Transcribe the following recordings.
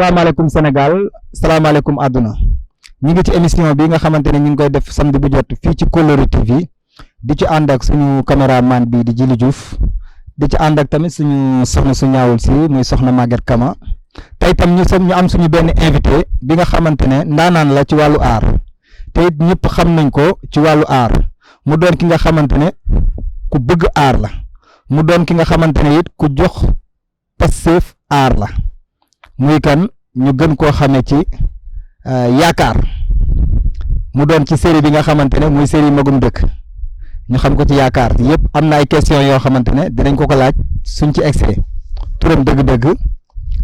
salaamaaleykum Sénégal salaamaaleykum àdduna ñu ngi ci émission bi nga xamante ne ñu ngi koy def samedi bu jot fii ci Kóllëre TV di ci ànd ak suñu caméraman bi di Djili Diouf di ci ànd ak tamit suñu soxna su ñaawul si muy soxna Maguette Kama tey tam ñu am suñu benn invité bi nga xamante ne ndaanaan la ci wàllu aar te it ñëpp xam nañ ko ci wàllu aar mu doon ki nga xamante ne ku bëgg aar la mu doon ki nga xamante ne it ku jox Pastef aar la muy kan ñu gën koo xamee ci yaakaar mu doon ci série bi nga xamante ne muy série magum dëkk ñu xam ko ci yaakaar yëpp am na ay question yoo xamante ne dinañ ko laaj suñ ci egsee turam dëgg-dëgg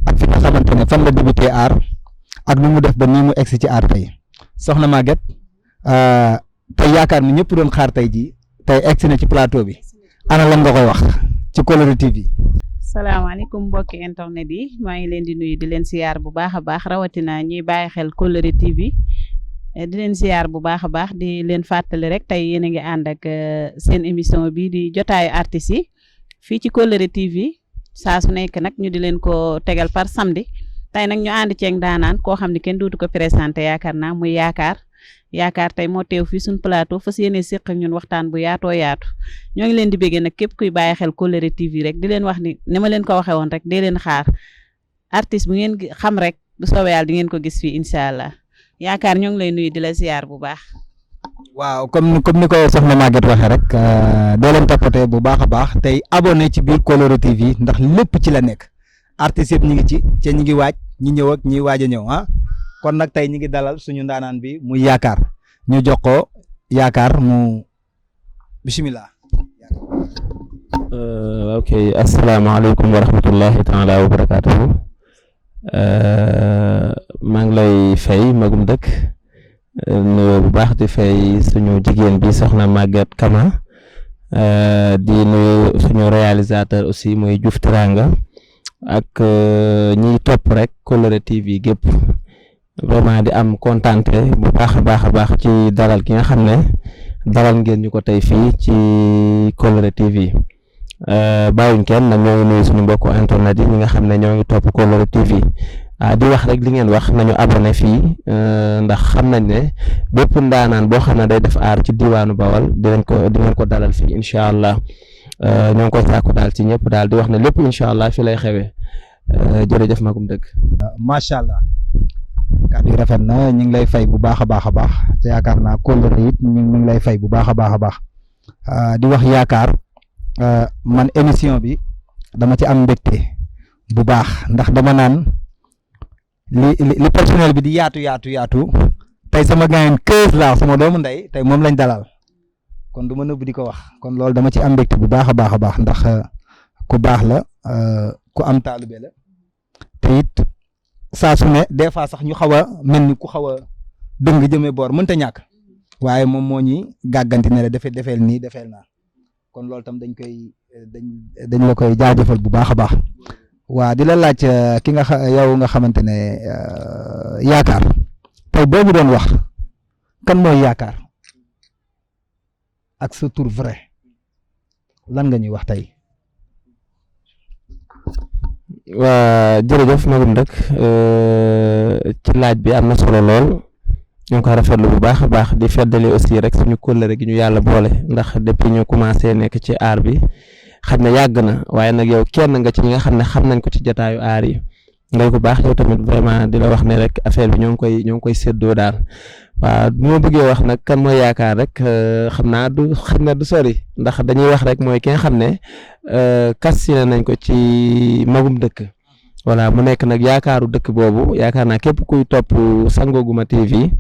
ak fi nga xamante ne fan la débuté aar ak nu mu def ba nii mu egsi ci aar tey soxna Maguette tey yaakaar ni ñëpp doon xaar tey jii tey egsi na ci plateau bi ana lan nga koy wax ci Kóllëre TV. salaamaaleykum mbokki internet yi maa ngi leen di nuyu di leen siyaar bu baax a baax rawatina ñuy bàyyi xel Kóllëre TV di leen siyaar bu baax a baax di leen fàttali rek tey yéen a ngi ànd ak seen émission bi di jotaayu artistes yi fii ci Kóllëre TV saa su nekk nag ñu di leen ko tegal par samedi tey nag ñu ànd ceeg daanaan koo xam ne kenn dootu ko présenté yaakaar naa muy yaakaar tey moo teew fii suñ plateau fas yéene séq ñun waxtaan bu yaatoo yaatu ñoo ngi leen di béggee nag képp kuy bàyyi xel Kóllëre TV rek di leen wax ni ma leen ko waxee woon rek dee leen xaar artiste bu ngeen xam rek bu soobee yàlla di ngeen ko gis fii incha allah yaakaar ñoo ngi lay nuyu di la ziar bu baax. waaw comme ni ko soxna Maguette waxee rek doo leen tapoté bu baax a baax tey abonné ci biir Kóllëre TV ndax lépp ci la nekk artistes yëpp ñi ngi ci te ñi ngi waaj ñi ñëw ak ñi waaj a ñëw kon nag tey ñi ngi dalal suñu ndaanaan bi muy yaakaar ñu jox ko yaakaar mu bisimilah. ok asalaamaaleykum wa rahmatullahi taala wa barakaatuhu maa ngi lay fay magum dëkk nuyoo bu baax di fay suñu jigéen bi soxna Maguette Kama di nuyu suñu réalisateur aussi muy Diouf Teranga ak ñiy topp rek Kóllëre TV gépp vraiment di am kontante bu baax a baax ci dalal ki nga xam ne dalal ngeen ñu ko tey fii ci Kóllëre TV bàyyuñ kenn nag ñoo ngi nuyu suñu mbokku internet yi ñi nga xam ne ñoo ngi topp Kóllëre TV di wax rek li ngeen wax nañu abonné fii ndax xam nañ ne bépp ndaanaan boo xam ne day def aar ci diwaanu Bawal dinañ ko dalal fii incha allah ñoo ngi koy sàkku daal ci ñëpp daal di wax ne lépp incha allah fi lay xewee jërëjëf magum dëgg. macha allah. kàddu yi rafet na ñu ngi lay fay bu baax a baax te yaakaar naa Kóllëre it ñu ngi lay fay bu baax a baax di wax yaakaar man émission bi dama ci am mbégte bu baax ndax dama naan li personnel bi di yaatu tey sama gaañ kees laa sama doomu ndey tey moom lañ dalal kon du ma nëbb di ko wax kon loolu dama ci am mbégte bu baax a baax ndax ku baax la ku am taalube la te it saa su ne des fois sax ñu xaw a mel ni ku xaw a dëng jëmee boor mënta ñàkk waaye moom moo ñuy gàgganti ne la defeel nii defeel naa kon loolu tam dañ la koy jaajëfal bu baax a baax waa di la laaj ki yow nga xamante ne yaakaar tey boo ñu doon wax kan mooy yaakaar ak sa tur vrai lan nga ñuy wax tey. waa jërëjëf magum dëkk ci laaj bi am na solo lool ñu ngi ko rafetlu bu baax a baax di feddali aussi rek suñu kóllëre gi ñu yàlla boole ndax depuis ñu commencé nekk ci aar bi xaj na yàgg na waaye nag yow kenn nga ci ñi nga xam ne xam nañ ko ci jotaayu aar yi ngay ko baax yow tamit vraiment di la wax ne rek affaire bi ñoo ngi koy séddoo daal waaw bu ma bëggee wax nag kan mooy yaakaar rek xam naa du sori ndax dañuy wax rek mooy ki nga xam ne kasine nañ ko ci magum dëkk voilà mu nekk nag yaakaaru dëkk boobu yaakaar naa képp kuy topp Sangoguma TV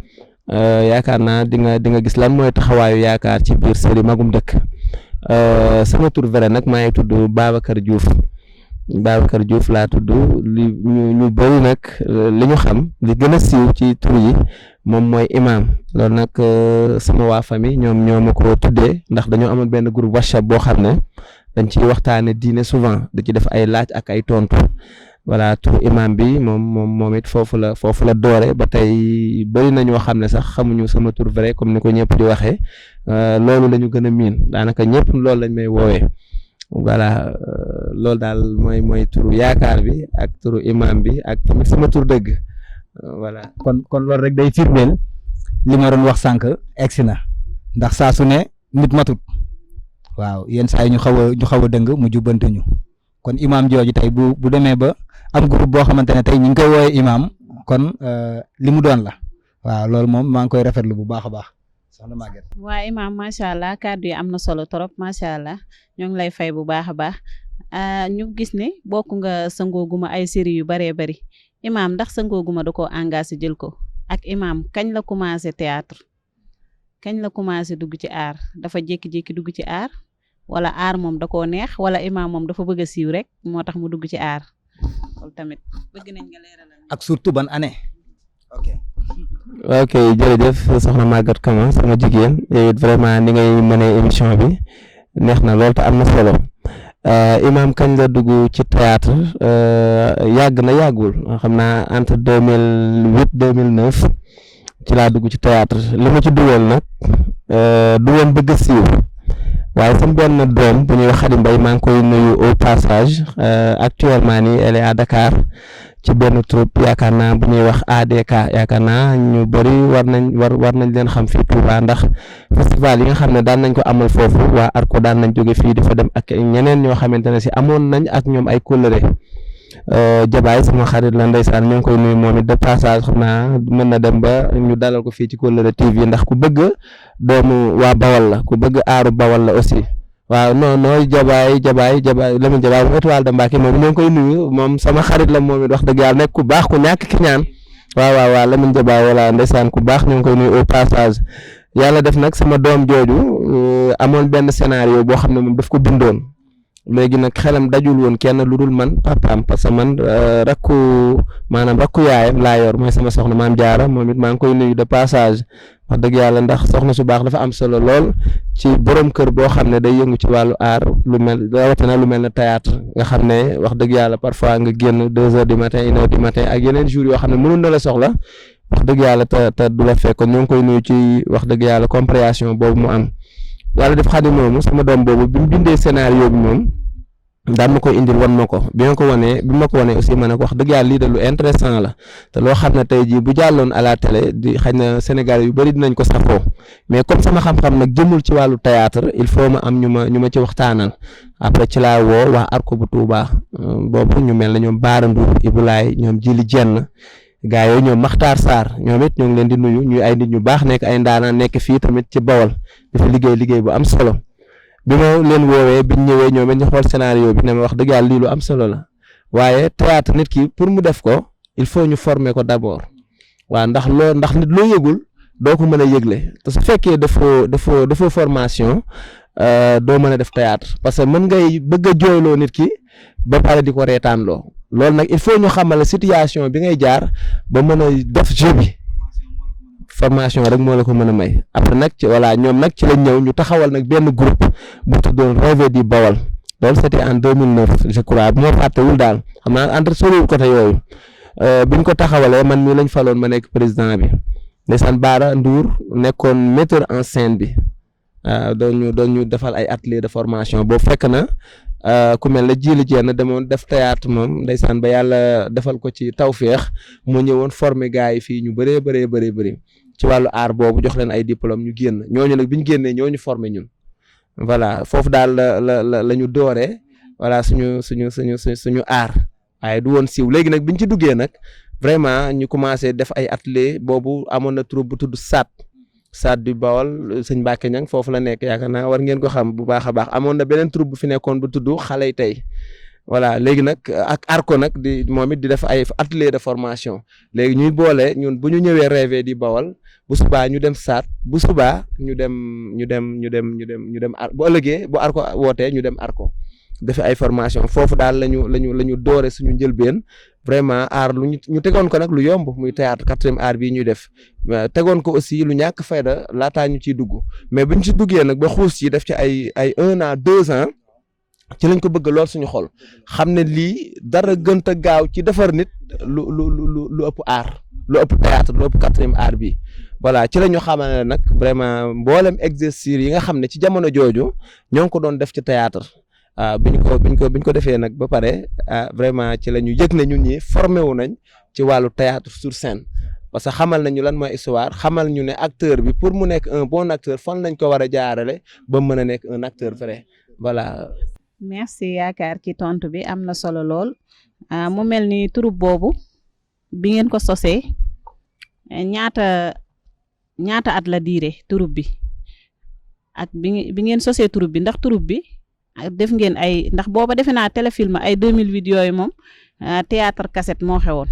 yaakaar naa di nga gis lan mooy taxawaayu yaakaar ci biir série magum dëkk sama tur vrai nag maa ngi tudd Babacar Diouf laa tudd ñu bëri nag li ñu xam li gën a siiw ci tur yi moom mooy imam loolu nag sama waa famille ñoo ma ko tuddee ndax dañoo amoon benn groupe WhatsApp boo xam ne dañ ciy waxtaane diine souvent da ci def ay laaj ak ay tontu voilà tur imam bi moom it foofu la doore ba tey bëri na ñoo xam ne sax xamuñu sama tur vrai comme ni ko ñëpp di waxee loolu la ñu gën a miin daanaka ñëpp loolu lañ may woowee voilà loolu daal mooy turu yaakaar bi ak turu imam bi ak tamit sama tur dëgg voilà. kon loolu rek day firndeel li ma doon wax sànq egsi na ndax saa su ne nit matut waaw yenn saa yi ñu xaw a dëng mu jubbante ñu kon imam jooju tey bu demee ba am groupe boo xamante ne tey ñu ngi koy woowee imam kon li mu doon la waaw loolu moom maa ngi koy rafetlu bu baax a baax soxna Maguette. waa imam macha allah kàddu yi am na solo trop macha allah ñoo ngi lay fay bu baax a baax ñu gis ne bokk nga sangooguma ay série yu bëree bëri imam ndax sangooguma da koo engagé jël ko ak imam kañ la commencé théâtre kañ la commencé dugg ci art dafa jékki-jékki dugg ci art wala art moom da koo neex wala imam moom dafa bëgg a siiw rek moo tax mu dugg ci art loolu tamit bëgg nañ nga leeralal. ak surtout ban année. ok jërëjëf soxna Maguette Kama sama jigéen yow it vraiment ni ngay mënee émission bi neex na lool te am na solo imam kañ la dugg ci théâtre yàgg na yàggul xam naa entre 2008 2009 ci laa dugg ci théâtre li ma ci dugal nag du woon bëgg a siiw waaye sama benn doom bu ñuy wax Xadi Mbay maa ngi koy nuyu au passage actuellement nii elle est à Dakar ci benn troupe yaakaar naa bu ñuy wax ADK yaakaar naa ñu bëri war nañ leen xam fii Touba ndax festival yi nga xam ne daan nañ ko amal foofu waa ARCO daan nañ jóge fii di fa dem ak ñeneen ñoo xamante ne si amoon nañ ak ñoom ay kóllëre Jabaay sama xarit la ndeysaan ñoo ngi koy nuyu moom it de passage xam naa mën na dem ba ñu dalal ko fii ci Kóllëre TV ndax ku bëgg doomu waa Bawal la ku bëgg aaru Bawal la aussi waaw non Jabaay Lamine Jabaay mu étoile de Mbacké moom ñoo ngi koy nuyu moom sama xarit la moom it wax dëgg yàlla nekk ku baax ku ñàkk ki ñaan waaw Lamine Jabaay wala ndeysaan ku baax ñoo ngi koy nuyu au passage yàlla def nag sama doom jooju amoon benn scénario boo xam ne moom daf ko bindoon léegi nag xelam dajul woon kenn lu dul man papaam parce que man rakku yaayam laa yor mooy sama soxna maam Jaara moom it maa ngi koy nuyu de passage wax dëgg yàlla ndax soxna su baax dafa am solo lool ci borom kër boo xam ne day yëngu ci wàllu art lu mel rawatina lu mel ne théâtre nga xam ne wax dëgg yàlla parfois nga génn 2 heures du matin 1 heure du matin ak yeneen jours yoo xam ne mënul na la soxla wax dëgg yàlla te du la fekk ñoo ngi koy nuyu ci wax dëgg yàlla compréhension boobu mu am. yàlla def Xadi moomu sama doom boobu bi mu bindee scénario bi moom daan ma koy indil wan ma ko bi ma ko wanee aussi ma ne ko wax dëgg yàlla lii de lu intéressant la te loo xam ne tey jii bu jàlloon à la télé di xëy na Sénégal yu bëri dinañ ko safoo mais comme sama xam-xam nag jëmul ci wàllu théâtre il faut ma am ñu ma ci waxtaanal après ci laa woo waa ARCO bu Touba boobu ñu mel ne ñoom Baara Ndour Ibulaay ñoom Jili Jenn gaa yooyu ñoom Maxtaar Sarr ñoom it ñoo ngi leen di nuyu ñuy ay nit ñu baax nekk ay ndaanaan nekk fii tamit ci Bawol dafa liggéey bu am solo bi ma leen woowee biñ ñëwee ñoom it ñu xool scénario bi ne ma wax dëgg yàlla lii lu am solo la waaye théâtre nit ki pour mu def ko il faut ñu former ko d'abord waaw ndax nit loo yëgul doo ko mën a yëgle te su fekkee defoo formation doo mën a def théâtre parce que mën ngay bëgg a jooyloo nit ki ba pare di ko reetaanloo loolu nag il faut ñu xamal situation bi ngay jaar ba mën a def jeu bi formation rek moo la ko mën a may après nag ci ñoom nag ci lañ ñëw ñu taxawal nag benn groupe bu tuddoon Rêve du Bawol loolu c'était en 2009 je crois bu ma fàttewul daal xam naa entre soriwul côté yooyu biñ ko taxawalee man mii lañ faloon ma nekk président bi ndeysaan Baara Ndour nekkoon metteur en scène bi doon ñu defal ay atelier de formation boobu fekk na ku mel ne Jili Jenn demoon def théâtre moom ndeysaan ba yàlla defal ko ci tawféex mu ñëwoon former gars yi fii ñu bëree ci wàllu art boobu jox leen ay diplôme ñu génn ñooñu nag bi ñu génnee ñooñu former ñun voilà foofu daal la ñu dooree voilà suñu art waaye du woon siiw léegi nag biñ ci duggee nag vraiment ñu commencé def ay atelier boobu amoon na troupe bu tudd Saat du Bawol sëñ Mbacke Ñang foofu la nekk yaakaar naa war ngeen ko xam bu baax a baax amoon na beneen troupe bu fi nekkoon bu tudd xale yi tey voilà léegi nag ak ARCO nag di moom it di def ay atelier de formation léegi ñuy boole ñun bu ñu ñëwee Rêve du Bawol bu subaa ñu dem Saat bu subaa ñu dem bu ëllëgee bu ARCO wootee ñu dem ARCO def ay formation foofu daal lañu doore suñu njëlbeen vraiment art lu ñu tegoon ko nag lu yomb muy théâtre 4e art bii ñuy def tegoon ko aussi lu ñàkk fayda laataa ñu ciy dugg mais buñ ci duggee nag ba xuus ci def ci ay 1 an 2 ans ci lañ ko bëgg lool suñu xol xam ne lii dara gënta gaaw ci defar nit lu ëpp art lu ëpp théâtre lu ëpp 4e art bi voilà ci la ñu xamal ne nag vraiment mboolem exercice yi nga xam ne ci jamono jooju ñoo ngi ko doon def ci théâtre biñ ko defee nag ba pare vraiment ci la ñu yëg ne ñun ñi formé wu nañ ci wàllu théâtre sur scène parce que xamal nañu lan mooy histoire xamal ñu ne acteur bi pour mu nekk un bon acteur fan lañ ko war a jaarale ba mën a nekk un acteur vrai voilà. merci yaakaar ci tontu bi am na solo lool mu mel ni troupe boobu bi ngeen ko sosee ñaata at la diire troupe bi ak bi ngeen sosee troupe bi ndax troupe bi def ngeen ay ndax booba defe naa téléfilm ay 2008 yooyu moom théâtre cassette moo xewoon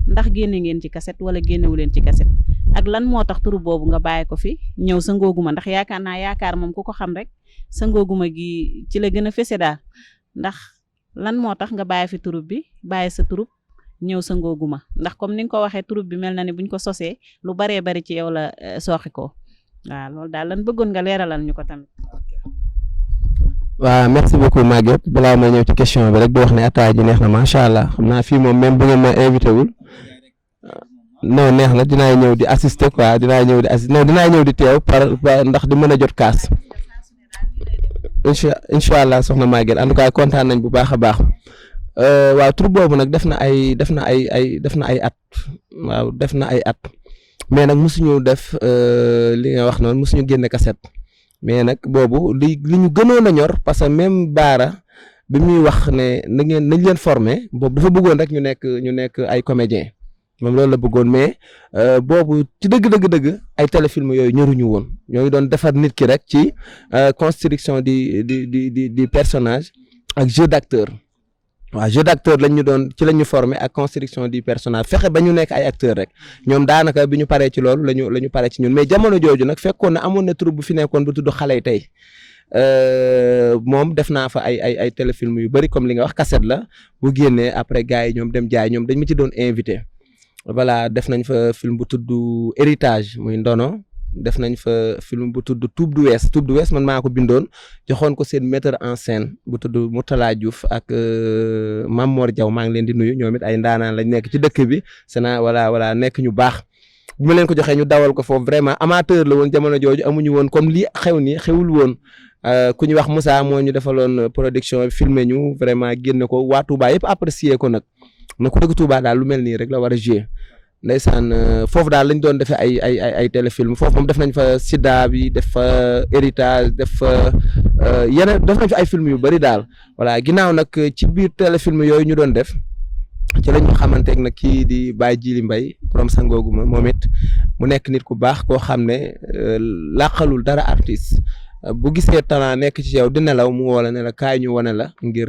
ndax génne ngeen ci cassette wala génnewu leen ci cassette ak lan moo tax troupe boobu nga bàyyi ko fi ñëw sa ngooguma ndax yaakaar moom ku ko xam rek sa ngooguma gi ci la gën a fese daal ndax lan moo tax nga bàyyi fi troupe bi bàyyi sa troupe ñëw sa ngooguma ndax comme ni nga ko waxee troupe bi mel na ne buñ ko sosee lu baree bari ci yow la sooxi ko waaw loolu daal lan bëggoon nga leeralal ñu ko tamit. waaw merci beaucoup Maguette balaa may ñëw ci question bi rek di wax ne ataaya ji neex na macha allah xam naa fii moom même bu ngeen ma invité wul non neex na dinaa ñëw di assister quoi dinaa ñëw di teew ndax di mën a jot kaas incha allah soxna Maguette en tout cas kontaan nañ bu baax a baax waaw troupe boobu nag def na ay at waaw def na ay at mais nag mosuñu def li nga wax noonu mosuñu génne cassette. mais nag boobu li ñu gënoon a ñor parce que même Baara bi muy wax ne nañ leen former boobu dafa bëggoon rek ñu nekk ay comédien moom loolu la bëggoon mais boobu ci dëgg ay téléfilm yooyu ñëruñu woon ñoo ngi doon defar nit ki rek ci construction di personnage ak jeu d'acteur waaw jeu d'acteur lañ ñu doon ci lañ ñu former ak construction du personnage fexe ba ñu nekk ay acteur rek ñoom daanaka bi ñu paree ci loolu lañu paree ci ñun mais jamono jooju nag fekkoon na amoon na troupe bu fi nekkoon bu tudd xale yi tey moom def naa fa ay téléfilm yu bëri comme li nga wax cassette la bu génnee après gars yi ñoom dem jaay ñoom dañ ma ci doon invité voilà def nañ fa film bu tudd héritage muy ndono def nañ fa film bu tudd Toub du West man maa ko bindoon joxoon ko seen metteur en scène bu tudd Moutala Diouf ak Mame Mor Diaw maa ngi leen di nuyu ñoom it ay ndaanaan lañ nekk ci dëkk bi sena voilà nekk ñu baax bi ma leen ko joxee ñu dawal ko foofu vraiment amateur la woon jamono jooju amuñu woon comme lii xewul woon ku ñu wax Moussa moo ñu defaloon production filmé ñu vraiment génne ko waa Touba yëpp apprécier ko nag na ko dëgg Touba daal lu mel nii rek la war a jouer ndeysaan foofu daal lañ doon defee ay téléfilm foofu moom def nañ fa Sida bi def fa héritage def fa yeneen def nañ fa ay film yu bëri daal voilà ginnaaw nag ci biir téléfilm yooyu ñu doon def ci la ñu xamanteeg nag kii di Baye Djili Mbaye borom sangooguma moom it mu nekk nit ku baax koo xam ne làqalul dara artiste bu gisee talent nekk ci yow di nelaw mu woo la ne la kaay ñu wane la ngir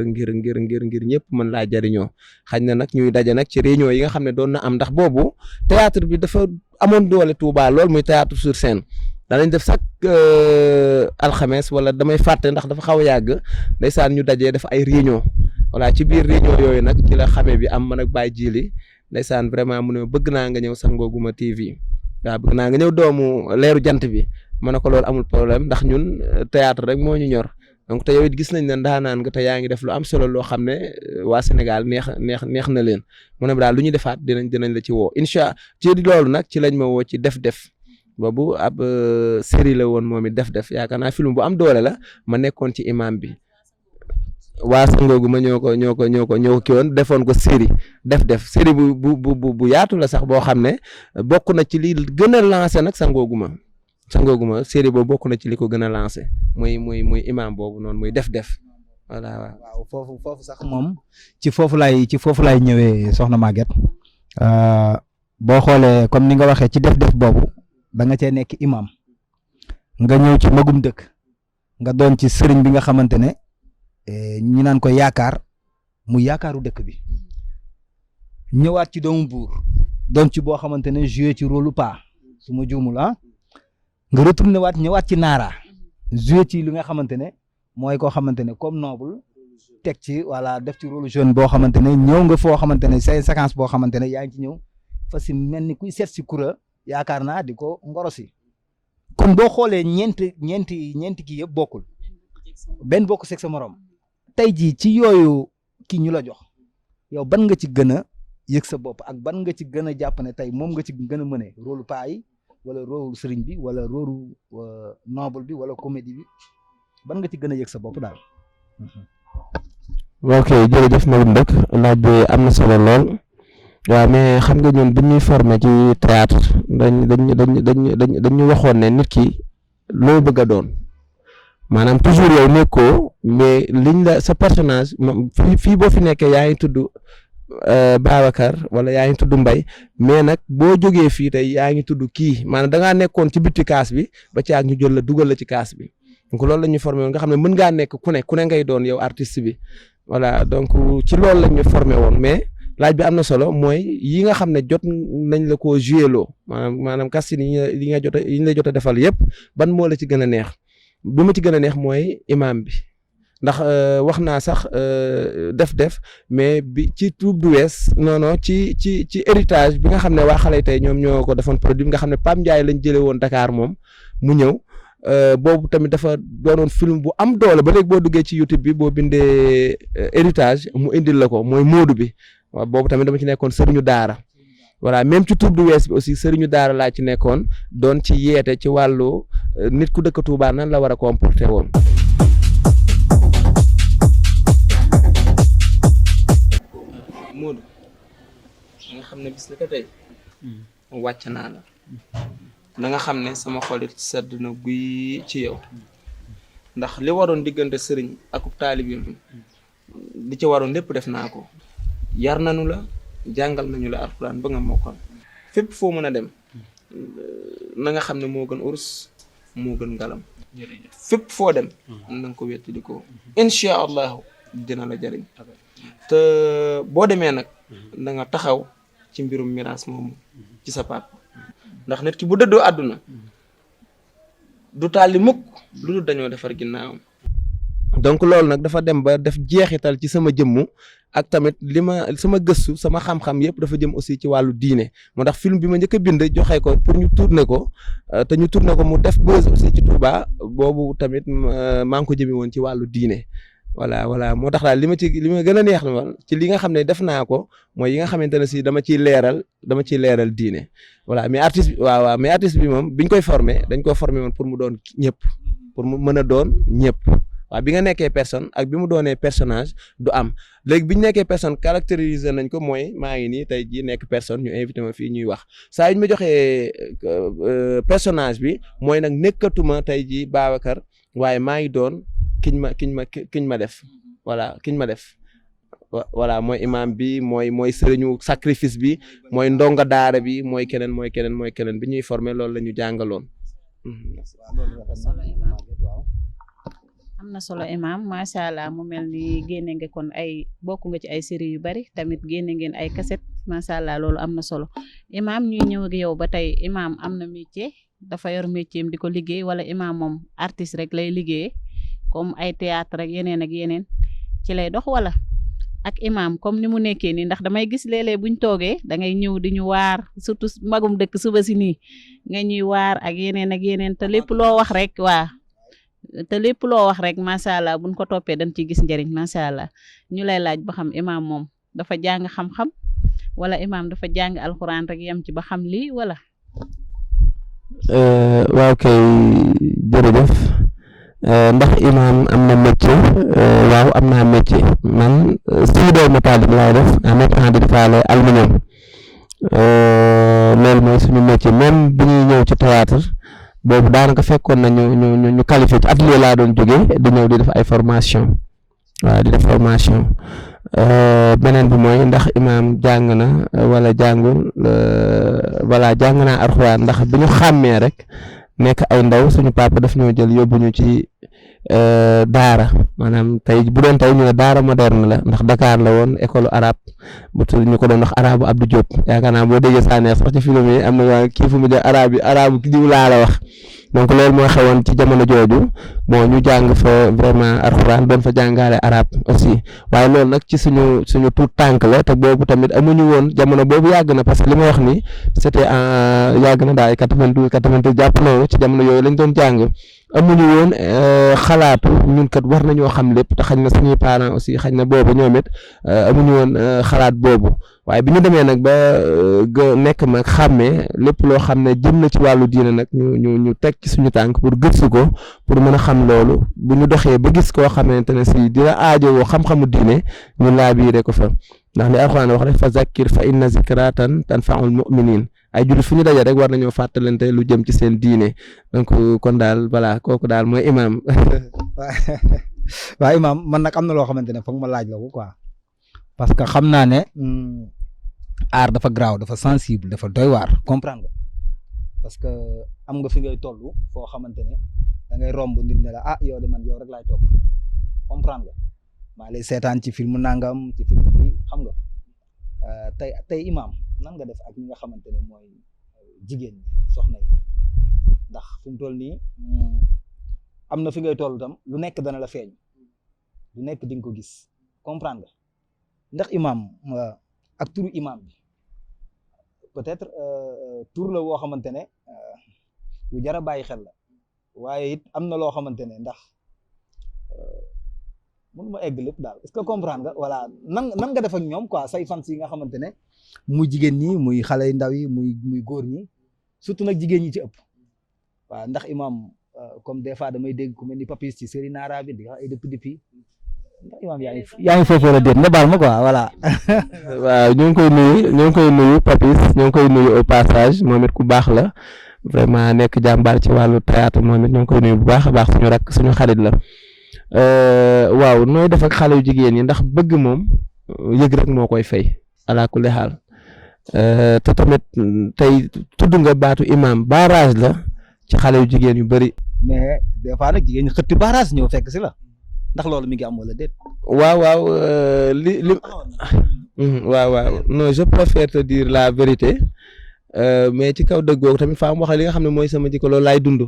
ñëpp mën laa jariñoo xañ na nag ñuy daje nag ci réunion yi nga xam ne doon na am ndax boobu théâtre bi dafa amoon doole Touba lool muy théâtre sur scène danañ def chaque alxames wala damay fàtte ndax dafa xaw a yàgg ndeysaan ñu dajee def ay réunion voilà ci biir réunion yooyu nag ci la xamee bi am man ak Baye Djili ndeysaan vraiment mu ne bëgg naa nga ñëw Sangooguma TV waaw bëgg naa nga ñëw doomu leeru jant bi ma ne ko loolu amul problème ndax ñun théâtre rek moo ñu ñor donc te yow it gis nañ ne ndaanaan nga te yaa ngi def lu am solo loo xam ne waa Sénégal neex na leen mu ne daal lu ñu defaat dinañ la ci woo incha ci loolu nag ci lañ ma woo ci def boobu ab série la woon moom it def yaakaar naa film bu am doole la ma nekkoon ci imam bi waa Sangooguma ñoo ko kii woon defoon ko série def série bu yaatu la sax boo xam ne bokk na ci li gën a lancé nag Sangooguma série boobu bokk na ci li ko gën a lancé muy imam boobu noonu muy def voilà waaw foofu sax moom ci foofu laay ñëwee soxna Maguette boo xoolee comme ni nga waxee ci def boobu da nga cee nekk imam nga ñëw ci magum dëkk nga doon ci sëriñ bi nga xamante ne ñi naan ko yaakaar mu yaakaaru dëkk bi ñëwaat ci doomu buur doon ci boo xamante ne joué ci rôle pa su ma juumul nga retourné waat ñëwaat ci naara joué ci li nga xamante ne mooy koo xamante ne comme noble teg ci voilà def ci rôle jeune boo xamante ne ñëw nga foo xamante ne say séquence boo xamante ne yaa ngi ci ñëw fa si mel ni kuy seet si kura yaakaar naa di ko ngorosi kon boo xoolee ñeenti kii yëpp bokkul benn bokk seeg sa morom tey jii ci yooyu kii ñu la jox yow ban nga ci gën a yëg sa bopp ak ban nga ci gën a jàpp ne tey moom nga ci gën a mëne rôle paa yi wala rôle sëriñ bi wala rôle noble bi wala comédie bi ban nga ci gën a yëg sa bopp daal. ok jërëjëf Maguette Ndëk laaj bi am na solo lool waaw mais xam nga ñun bi ñuy formé ci théâtre dañu waxoon ne nit ki loo bëgg a doon maanaam toujours yow nekkoo mais liñ la sa personnage fii boo fi nekkee yaa ngi tudd Babacar wala yaa ngi tudd Mbaye mais nag boo jógee fii tey yaa ngi tudd kii maanaam da ngaa nekkoon ci bitti kaas bi ba ci ak ñu jël la dugal la ci kaas bi donc loolu la ñuy formé woon nga xam ne mën ngaa nekk ku ne ngay doon yow artiste bi voilà donc ci loolu la ñu formé woon mais laaj bi am na solo mooy yi nga xam ne jot nañ la koo joué loo maanaam casting yi nga jot a defal yëpp ban moo la ci gën a neex bi ma ci gën a neex mooy imam bi ndax wax naa sax def mais bi ci Troupe du West non ci héritage bi nga xam ne waa xale tey ñoom ñoo ko defoon produit nga xam ne Pape Ndiaye lañ jëlee woon Dakar moom mu ñëw boobu tamit dafa doonoon film bu am doole ba léegi boo duggee ci YouTube bi boo bindee héritage mu indil la ko mooy Moodu bi waaw boobu tamit dama ci nekkoon sëriñu daara voilà même ci Troupe du West bi aussi sëriñu daara laa ci nekkoon doon ci yeete ci wàllu nit ku dëkk Touba nan la war a comporter woon. Moodu nga xam ne bis la ko tey wàcc naa la da nga xam ne sama xolit sedd na guy ci yow ndax li waroon diggante sëriñ ak taalibe bi li ci waroon lépp def naa ko yar nañu la jàngal nañu la alxuraan ba nga mokkal fépp foo mën a dem na nga xam ne moo gën urs moo gën ngalam fépp foo dem na nga ko wetti di ko incha allahu dina la jariñ te boo demee nag na nga taxaw ci mbirum miraas moomu ci sa papa ndax nit ki bu dëddoo àdduna du tàlli mukk lu dul dañoo defar ginnaawam donc loolu nag dafa dem ba def jeexital ci sama jëmmu ak tamit li ma sama gëstu sama xam-xam yëpp dafa jëm aussi ci wàllu diine moo tax film bi ma njëkk a bind joxe ko pour ñu tourner ko te ñu tourner ko mu def buzz aussi ci Touba boobu tamit maa ngi ko jëmee woon ci wàllu diine voilà moo tax daal li ma gën a neex na ci li nga xam ne def naa ko mooy yi nga xamante ne si dama ciy leeral diine voilà mais artiste bi waaw mais artiste bi moom biñ koy formé dañ ko formé woon pour mu doon ñëpp pour mu mën a doon ñëpp waaw bi nga nekkee personne ak bi mu doonee personnage du am léegi bi ñu nekkee personne caractériser nañ ko mooy maa ngi nii tey jii nekk personne ñu invité ma fii ñuy wax saa yu ñu ma joxee personnage bi mooy nag nekkatuma tey jii Babacar waaye maa ngi doon kiñ ma def voilà kiñ ma def voilà mooy imam bi mooy sëriñu sacrifice bi mooy ndonga daara bi mooy keneen bi ñuy formé loolu la ñu jàngaloon. am na solo imam macha allah mu mel ni génne nga kon bokk nga ci ay série yu bari tamit génne ngeen ay cassette macha allah loolu am na solo imam ñuy ñëw ak yow ba tey imam am na métier dafa yor métier di ko liggéey wala imam moom artiste rek lay liggéeyee comme ay théâtre ak yeneen ci lay dox wala ak imam comme ni mu nekkee nii ndax damay gis léeg-léeg buñ toogee da ngay ñëw di ñu waar surtout magum dëkk suba si nii nga ñuy waar ak yeneen te lépp loo wax rek macha allah buñ ko toppee dañ ciy gis njëriñ macha allah ñu lay laaj ba xam imam moom dafa jàng xam-xam wala imam dafa jàng alxuraan rek yem ci ba xam lii wala. waaw kay jërëjëf ndax imam am na métier waaw am naa métier man soudeur métallique laay def en étant di defaale aluminium loolu mooy suñu métier même bu ñuy ñëw ci théâtre boobu daanaka fekkoon na ñu qualifié ci atelier laa doon jógee di ñëw di def ay formation waaw di def formation beneen bi mooy ndax imam jàng na wala jàngul voilà jàng naa alxuraan ndax bi ñu xàmmee rek nekk ay ndaw suñu papa daf ñoo jël yóbbu ñu ci daara maanaam tey bu doon tey ñu ne daara moderne la ndax Dakar la woon école arabe bu tudd ñu ko doon wax arabu Abdou Diop yaakaar naa boo déggee saa neex sax ci film yi am na waa kii fu mu jël arabu diw laa la wax donc loolu moo xewoon ci jamono jooju bon ñu jàng fa vraiment alxuraan doon fa jàngaale arabe aussi waaye loolu nag ci suñu tout tànk la te boobu tamit amuñu woon jamono boobu yàgg na parce que li ma wax ni c'était en yàgg na daal 92 jàpp noonu ci jamono yooyu lañ doon jàng amuñu woon xalaatu ñun kat war nañoo xam lépp te xañ na suñuy parents aussi xañ na boobu ñoom it amuñu woon xalaat boobu waaye bi ñu demee nag ba nekk mag xàmmee lépp loo xam ne jëm na ci wàllu diine nag ñu teg ci suñu tànk pour gëstu ko pour mën a xam loolu bu ñu doxee ba gis koo xamante ne si dina aajowoo xam-xamu diine ñu laabiire ko fa ndax li Alxuraan wax rek fa zakkir fa inna zikratan tanfaul muminin ay jullit fu ñu daje rek war nañoo fàttalante lu jëm ci seen diine donc kon daal voilà kooku daal mooy imaam. waaw imaam man nag am na loo xamante ne foog ma laaj la ko quoi parce que xam naa ne aar dafa graaw dafa sensible dafa doy waar comprendre nga parce que am nga fi ngay toll foo xamante ne da ngay romb nit ne la yow de man yow rek laay topp comprendre nga maa lay seetaan ci film nangam ci film bi xam nga tey imaam nan nga def ak ñi nga xamante ne mooy jigéen ñi soxna yi ndax fu mu toll nii am na fi ngay toll tam lu nekk dana la feeñ lu nekk di nga ko gis comprendre nga ndax imaam ak turu imaam bi peut-être tur la woo xamante ne lu jar a bàyyi xel la waaye it am na loo xamante ne ndax mënu ma egg lépp daal est-ce que comprendre nga voilà nan nga def ak ñoom quoi say fans yi nga xamante ne muy jigéen ñi muy xale yu ndaw yi muy góor ñi surtout nag jigéen ñi ci ëpp waaw ndax imaam comme des fois damay dégg ku mel ni Papis ci série Nara bi di wax ay depuis ndax imaam yaa ngi foofu la déet nga baal ma quoi voilà. waaw ñoo ngi koy nuyu Papis ñoo ngi koy nuyu au passage moom it ku baax la vraiment nekk jàmbaar ci wàllu théâtre moom it ñoo ngi koy nuyu bu baax a baax suñu rakk suñu xarit la. waaw nooy def ak xale yu jigéen ñi ndax bëgg moom yëg rek moo koy fay ala kulli xaal te tamit tey tudd nga baatu imam barrage la ci xale yu jigéen yu bëri. mais des fois nag jigéen ñi xëtti barrage ñëw fekk si la ndax loolu mi ngi am wala déet. waaw waaw non je préfère te dire la vérité mais ci kaw dëggoo tamit faa mu wax li nga xam ne mooy sama jikko loolu laay dund.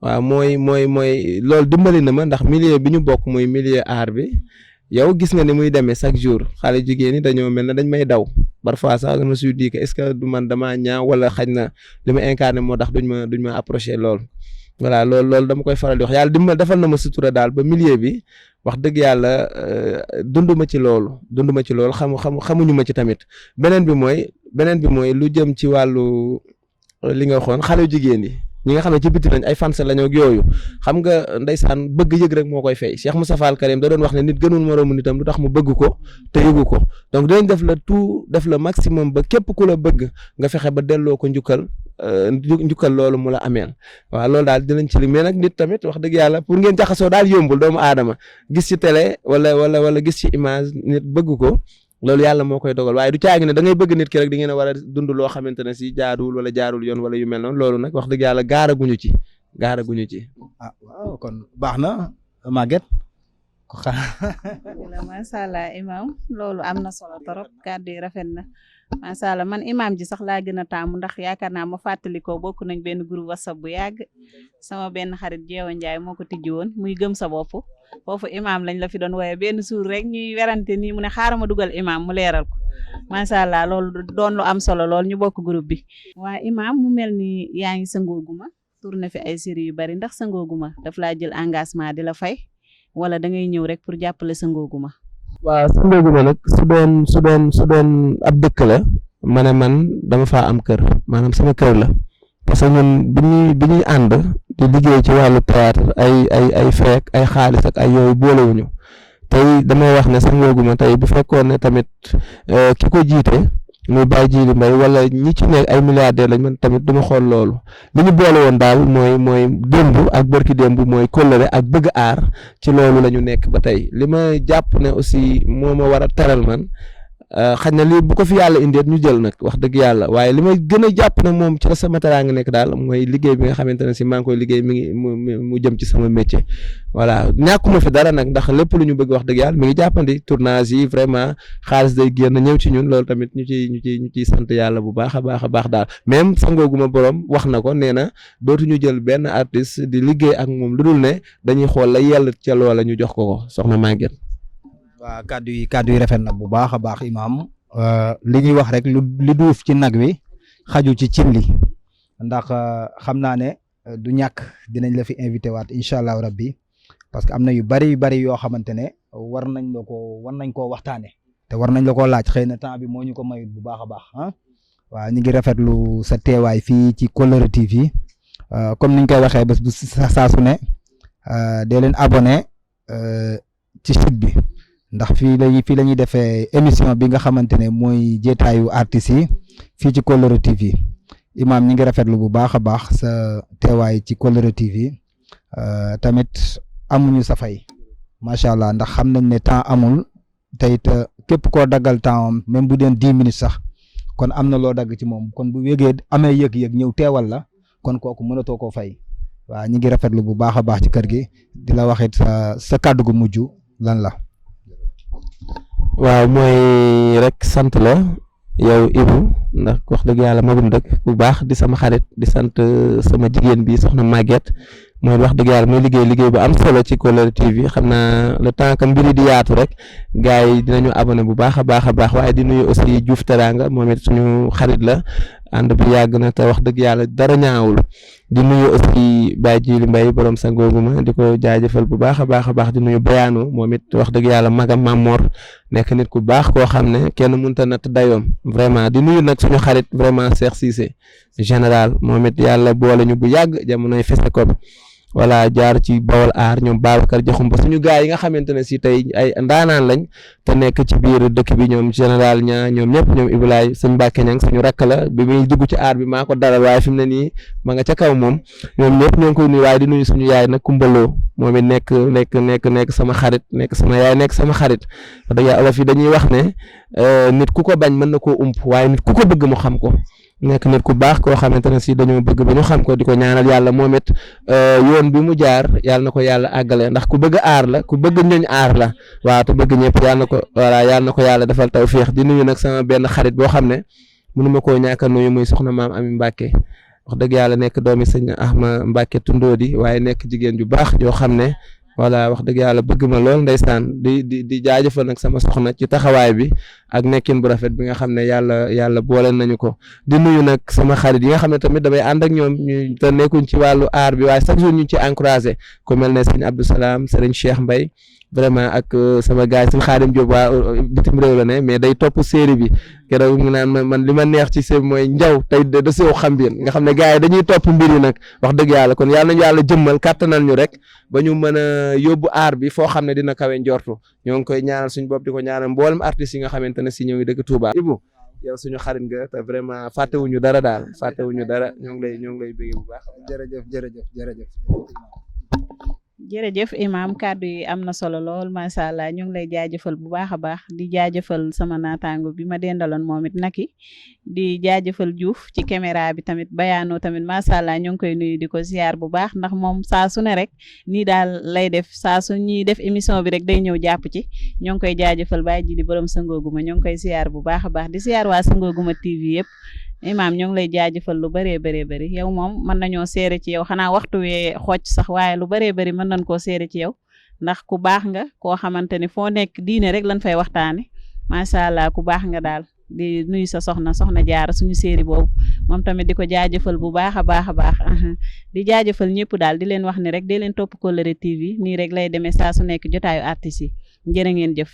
waaw mooy loolu dimbali na ma ndax milieu bi ñu bokk muy milieu art bi yow gis nga ni muy demee chaque jour xale jigéen ñi dañoo mel ne dañ may daw parfois sax ma suis dit que est-ce que du man damaa ñaaw wala xaj na li ma incarné moo tax duñ ma approché lool. voilà loolu dama koy faral di wax yàlla defal na ma sutura daal ba milieu bi wax dëgg yàlla dunduma ci loolu xamuñu ma ci tamit beneen bi mooy lu jëm ci wàllu li nga waxoon xale jigéen yi. ñi nga xam ne ci biti lañ ay fans lañoo ak yooyu xam nga ndeysaan bëgg yëg rek moo koy fay Cheikh Moustapha Al Karim da doon wax ne nit gënul moroomu nitam lu tax mu bëgg ko te yëgu ko donc dinañ def la tout def la maximum ba képp ku la bëgg nga fexe ba delloo ko njukkal loolu mu la ameel waaw loolu daal dinañ ci li mais nag nit tamit wax dëgg yàlla pour ngeen jaxasoo daal yombul doomu aadama gis ci télé wala gis ci image nit bëgg ko loolu yàlla moo koy dogal waaye du caagi ne da ngay bëgg nit ki rek di ngeen a war a dund loo xamante ne si jaarul wala jaarul yoon wala yu mel noonu loolu nag wax dëgg yàlla gaaraguñu ci. waaw kon baax na Maguette. macha allah imaam loolu am na solo torop kàddu yi rafet na macha allah man imaam ji sax laa gën a taamu ndax yaakaar naa ma fàttali ko bokk nañ benn groupe WhatsApp bu yàgg sama benn xarit Jeewa Njaay moo ko tijji woon muy gëm sa bopp. foofu imaam lañ la fi doon wooye benn suur rek ñuy werante nii mu ne xaaral ma dugal imaam mu leeral ko macha allah loolu doon lu am solo lool ñu bokk groupe bi. waa imaam mu mel ni yaa ngi sangooguma tourné fi ay série yu bari ndax sangooguma daf laa jël engagement di la fay wala da ngay ñëw rek pour jàppale sangooguma. waaw sangooguma nag su doon ab dëkk la ma ne man dama faa am kër maanaam sama kër la parce que ñun bi ñuy ànd. di liggéey ci wàllu théâtre ay feek ay xaalis ak ay yooyu boolewuñu tey damay wax ne sangooguma tey bu fekkoon ne tamit ki ko jiite muy Baye Djily Mbaye wala ñi ci nekk ay milliardaires lañ man tamit duma xool loolu li ñu boole woon daal mooy démb ak bërki démb mooy kóllëre ak bëgg aar ci loolu la ñu nekk ba tey li ma jàpp ne aussi moo ma war a teral man xaj na lii bu ko fi yàlla indee ñu jël nag wax dëgg yàlla waaye li may gën a jàpp nag moom ci la sama teraanga nekk daal mooy liggéey bi nga xamante ne si maa ngi koy liggéey mu jëm ci sama métier voilà ñàkkuma fi dara nag ndax lépp lu ñu bëgg wax dëgg yàlla mi ngi jàppandi tournage yi vraiment xaalis day génn ñëw ci ñun loolu tamit ñu ciy sant yàlla bu baax a baax daal même sangooguma borom wax na ko nee na dootuñu jël benn artiste di liggéey ak moom lu dul ne dañuy xool la yell ca loola ñu jox ko soxna Maguette. waaw kàddu yi rafet na bu baax a baax imaam li ñuy wax rek li duuf ci nag wi xaju ci cin li ndax xam naa ne du ñàkk dinañ la fi invité waat incha allah rabbi parce que am na yu bari yoo xamante ne war nañ koo waxtaane te war nañ la koo laaj xëy na temps bi moo ñu ko mayut bu baax a baax ah waaw ñu ngi rafetlu sa teewaay fii ci Kolloré TV comme niñ koy waxee bés bu saa su ne dee leen abonné ci site bi ndax fii la ñuy defee émission bi nga xamante ne mooy jeetaayu artistes yi fii ci Kolloré TV Imaam ñi ngi rafetlu bu baax a baax sa teewaay ci Kolloré TV tamit amuñu sa fay macha allah ndax xam nañ ne temps amul te it képp koo daggal temps am même bu deen 10 minutes sax kon am na loo dagg ci moom kon bu wégee amee yëg-yëg ñëw teewal la kon kooku mënatoo koo fay waaw ñi ngi rafetlu bu baax a baax ci kër gi di la waxit sa kàddu gu mujj lan la. waaw mooy rek sant la yow Ibou ndax wax dëgg yàlla magum dëkk bu baax di sama xarit di sant sama jigéen bi soxna Maguette mooy wax dëgg yàlla muy liggéey bu am solo ci Kolloré TV xam naa le temps que mbiri di yaatu rek gars yi dinañu abonné bu baax a baax waaye di nuyu aussi Diouf Teranga moom it suñu xarit la ànd bi yàgg na te wax dëgg yàlla dara ñaawul di nuyu aussi Baye Djili Mbaye borom sangooguma di ko jaajëfal bu baax a baax di nuyu Bayano moom it wax dëgg yàlla magam Mamor nekk nit ku baax koo xam ne kenn mënut a natt dayoom vraiment di nuyu nag suñu xarit vraiment Cheikh Cissé général moom it yàlla boole ñu bu yàgg jamonoy fese ko voilà jaar ci Bawol aar ñoom Babacar Diakhoum ba suñu gars yi nga xamante ne si tey ay ndaanaan lañ te nekk ci biir dëkk bi ñoom général ñaa ñoom ñëpp ñoom Ibulaay sëñ Mbacke Ñang suñu rakk la bi muy dugg ci aar bi maa ko dalal waaye fi mu ne nii ma nga ca kaw moom ñoom ñëpp ñoo ngi koy nuyu waaye di nuyu suñu yaay nag kumbaloo moom it nekk sama xarit nekk sama yaay nekk sama xarit wax dëgg yàlla olof yi dañuy wax ne nit ku ko bañ mën na koo ump waaye nit ku ko bëgg mu xam ko nekk nit ku baax koo xamante ne si dañoo bëgg ba ñu xam ko di ko ñaanal yàlla moom it yoon bi mu jaar yàlla na ko yàlla àggale ndax ku bëgg aar la ku bëgg ñooñ aar la waaw te bëgg ñëpp yàlla na ko yàlla defal tawféex di nuyu nag sama benn xarit boo xam ne mënuma koo ñàkk a nuyu muy soxna maam Ami Mbacke wax dëgg yàlla nekk doomi sëñ Ahma Mbacke Tundóodi waaye nekk jigéen ju baax joo xam ne voilà wax dëgg yàlla bëgg ma lool ndeysaan di jaajëfal nag sama soxna ci taxawaay bi ak nekkin bu rafet bi nga xam ne yàlla boole nañu ko di nuyu nag sama xarit yi nga xam ne tamit damay ànd ak ñoom ñu te nekkuñ ci wàllu aar bi waaye chaque jour ñu ci encouragé ku mel ne sëñ Abdou Salam sëriñ Cheikh Mbaye vraiment ak sama gars yi sëñ Xaadim Diop waa bitim réew la ne mais day topp série bi keroog mu naan man li ma neex ci série mooy njaw tey da sew xam biin nga xam ne gars yi dañuy topp mbir yi nag wax dëgg yàlla kon yàlla nañu yàlla jëmmal kàttanal ñu rek ba ñu mën a yóbbu aar bi foo xam ne dina kawe njortu ñoo ngi koy ñaanal suñu bopp di ko ñaanal mboolem artistes yi nga xamante ne si ñoo ngi dëkk Touba. Ibou yow suñu xarit nga te vraiment fàttewuñu dara daal fàttewuñu dara ñoo ngi lay bëgg bu baax. jërëjëf Imaam kàddu yi am na solo lool macha allah ñu ngi lay jaajëfal bu baax a baax di jaajëfal sama naataango bi ma dendaloon moom it naki di jaajëfal Diouf ci caméra bi tamit Bayano tamit macha allah ñu ngi koy nuyu di ko ziar bu baax ndax moom saa su ne rek nii daal lay def saa su ñuy def émission bi rek day ñëw jàpp ci ñoo ngi koy jaajëfal Baye Jili borom Sangooguma ñoo ngi koy ziar bu baax a baax di ziar waa Sangooguma TV yëpp. Imaam ñoo ngi lay jaajëfal lu bëree bëri yow moom mën nañoo seere ci yow xanaa waxtu wee xocc sax waaye lu bëree bëri mën nañ koo seere ci yow ndax ku baax nga koo xamante ni foo nekk diine rek lañ fay waxtaane macha allah ku baax nga daal di nuyu sa soxna Jaara suñu série boobu moom tamit di ko jaajëfal bu baax a baax di jaajëfal ñëpp daal di leen wax ni rek di leen topp Kolloré TV nii rek lay demee saa su nekk jotaayu artistes yi jërë ngeen jëf.